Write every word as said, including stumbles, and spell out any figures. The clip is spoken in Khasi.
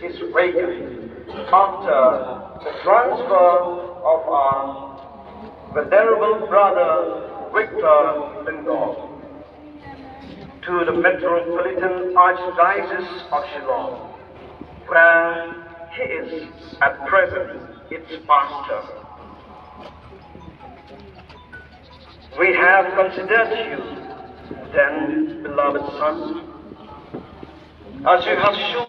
is vacant after the transfer of our venerable brother Victor Lyngdoh to the Metropolitan Archdiocese of Shillong, where he is at present its pastor. We have considered you, then, beloved son, as you have shown